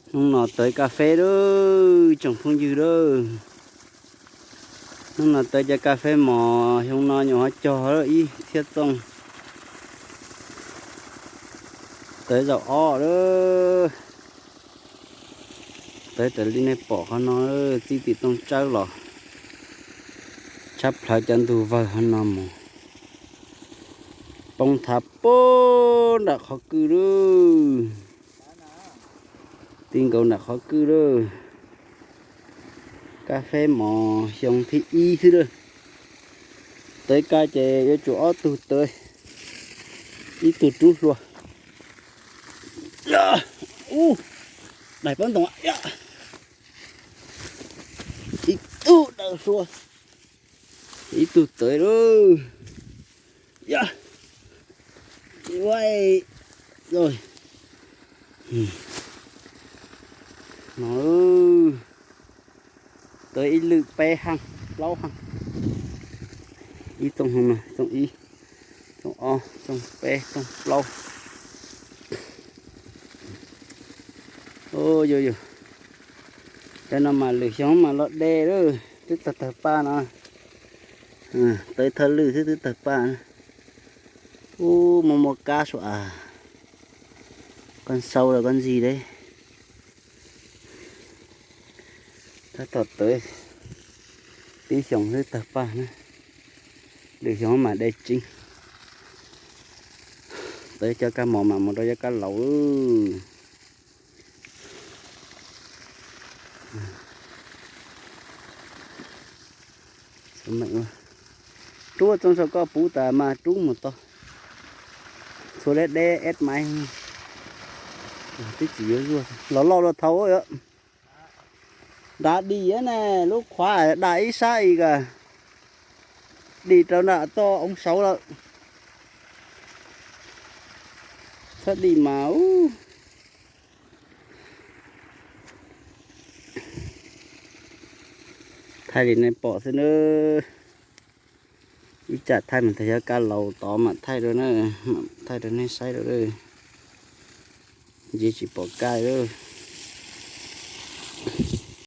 Hnub no tawv kas fes lawm tsoom phooj ywg lawm. Hnub no tawv cov kas fes mos xyoo no nyuam qhuav cog ib thiab txooj. Tawv zaum ob lawm. Tawv raws li nej pom qhov no, txij tim tooj tsawb los tshab plhawv cov ntug vawg qhov no mus poob thav pem nram qhov kwj lawm. Ti nkaus nram qhov kwj lawm. Kas fes mos xyoo thib ib xwb lawm. Tawv kas ces yuav tsum ob tug tawv, ib tug rub hlua. Ub, daim pab ntoo, ib tug daws hlua, ib tug tawv lawm. Yog, ua, no, tawv ib lwm peb haaj plaub haaj. Ib txooj, txooj ib, txooj ob, txooj peb, txooj plaub. Yog, yog, cov no mas lwm xyoo mas los de lawm, twb tawg tawg paj no. Tawv thawj lwm xwb twb tawg paj na. Ub, muaj muaj kab suav as. Koj sau los koj ntxig deb. Tab tom tawv, tib xyoo xwb tawg paj na. Lwm xyoo mas de tseeb. Tawv cov kab mos mas mus rau cov kab laus lawm. Rub txooj saum koj puv tas mas rub mus tod. Txhua liab deb eb maiv. Twb tsis yuav zuag, los loj luaj thaud. Nrad dim ne, lub qhuav dam ib sab i kas, dim rau nram toj oo saud lawm. Txhob dim mas. Thaij li nej pom xwb na. Ib tsam thaij mas tag, yog kab laus tod mam thaij rau na, mam thaij rau nej saib rau. Ntshe tsis pom kab lawm.